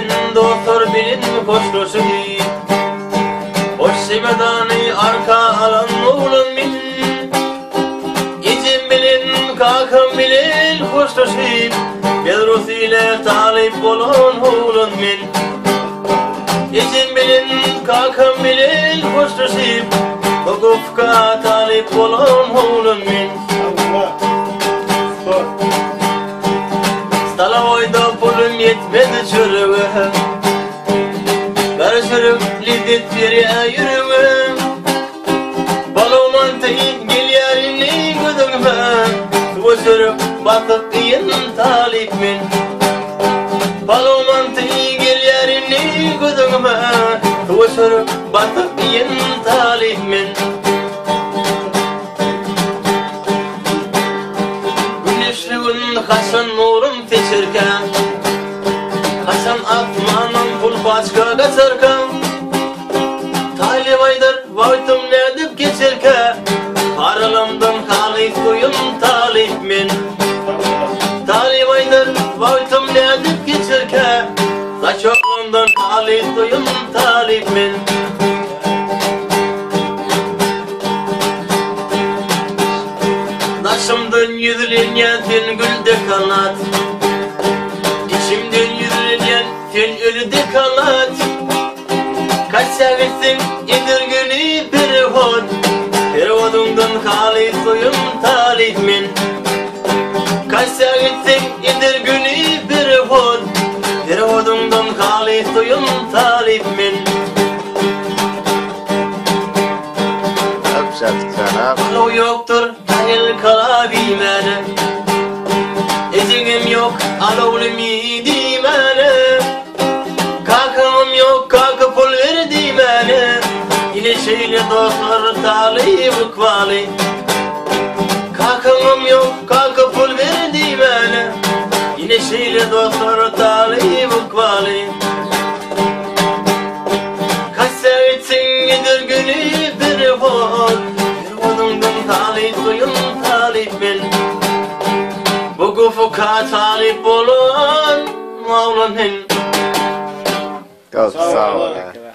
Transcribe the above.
bilen, dostlar bilen hoşlaşyp, Boş çemedany arka alan oglan men. Ejem bilen, kakam bilen hoşlaşyp, Belarus ile talyp bolan oglan men. Ejem bilen, kakam bilen hoşlaşyp, Pogowka talyp bolan oglan men. Stalowoýda pulum ýetmedi çörege, Gara çörek lezzet berýär ýürege. Palaw manty gelýär indi göz öňüme, Suwa çörek basyp iýen talyp men. Palaw manty gelýär indi göz öňüme, Suwa çörek basyp iýen talyp men. Güneşli gün haçan nurun seçerkä, Haçan asmandan pul paçka gaçarka, Talyp aýdar, wagtym nädip geçerkä, Paralamdan halys doýum talyp men. Talyp aýdar, wagtym nädip geçerkä, Saçaklamdan halys doýum talyp men. Daşymdan ýüzlenýän sen gül dekanat Içimden ýüzlenýän sen öli dekanat Kaça gitseň eder güni perewod Perewodyňdan halys doýum talyp men Kaça gitseň eder güni perewod Perewodyňdan halys doýum talyp men. Palaw ýokdur tarelkala diýmäne Ejeňem ýok alawly mi diýmäne Kakamam ýok kaka pul ber diýmäne Ine şeýle dostlar talyp ykbaly Kakamam ýok kaka pul ber diýmäne Ine şeýle dostlar talyp ykbaly. Kassa etseň eder güni bir hol, Bir oduňdan talyp doýum talyp men. Bu gufuka talyp bolan oglan men. Köp sag bol.